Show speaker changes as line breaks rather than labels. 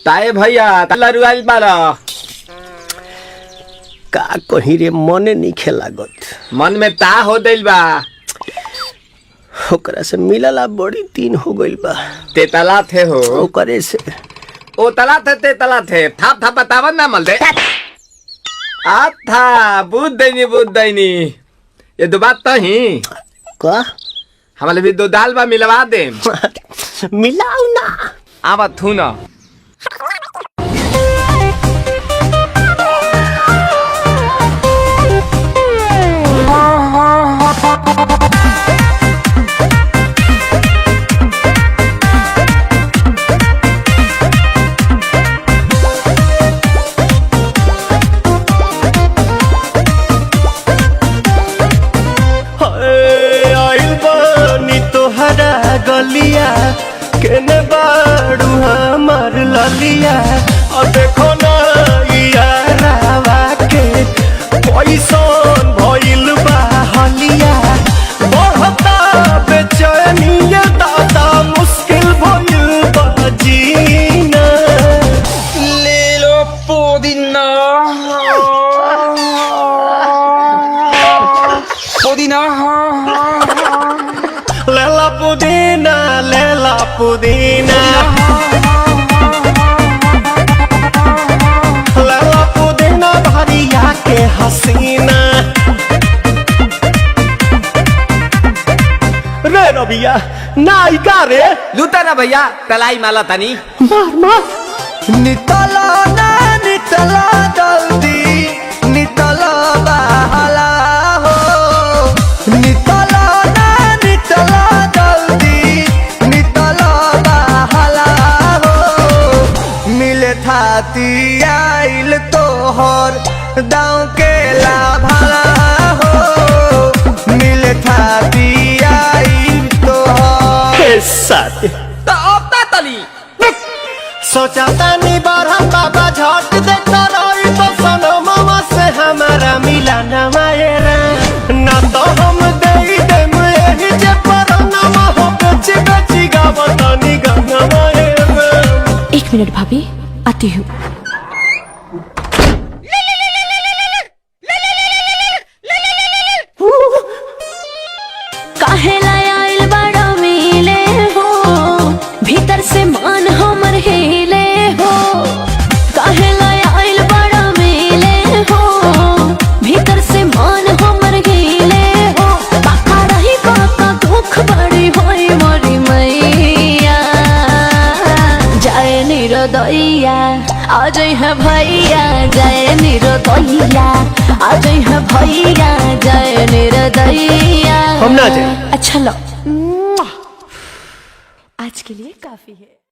ताए भैया लरुआइल बारा।
का कहीं रे, मने नहीं लागत।
मन में ता हो दिल बा।
ओकरा से मिलला बड़ी दिन हो गइल बा।
तेतला थे हो।
ओकरे से।
ओ तला थे तेतला थे थाप थाप बतावन ना मल दे। आ था बुद्ध दैनी बुद्ध दैनी ये दो बात तो ही
का
हमारे भी दो दाल बा मिलवा दे।
मिलाऊ ना।
आवा थू ना।
आइल बानी तोहरा गलिया केने बाड़ू हमार ललिया। और देखो ना यारावा के पैसन भइल बा हलिया। बढ़ता बेचैनिया दादा मुश्किल भइल बा जीना।
ले लो पुदीना पुदीना
लेला पुदीना लेला पुदीना लेला पुदीना भरिया के हसीना। रे रबिया नायिका रे।
लूटा ना भैया तलाई माला तनी
मार मार। नितला ना नितला जल्दी नितला बहला हो। नितला ना नितला जल्दी नितला बहला हो। मिले थाती आइल तोहर दाँव के लाभाला हो। मिले थाती आइल तोहर साथ।
तो अब ता तली
सोचा तानी बरहम बाबा झट देखता रही तो सनमवा से हमारा मिला न मायरा। ना तो हम दे देम एही जे परनमा हो बेची बेची गावतानी गाना मायरा।
एक मिनट भाभी, आती हूँ। काहे आइल बड़ा मिले हो, भीतर से मान हमर हिले हो। काहे आइल बड़ा मिले हो, भीतर से मान हमर हिले हो। बाका रही बाका दुख बड़ी होई मोरी मैया। जाए निरोदैया आ जाई है भैया। जाए निरोदैया आ जाई है भैया। जाए निरोदैया
हम ना जाए।
अच्छा लो, आज के लिए काफी है।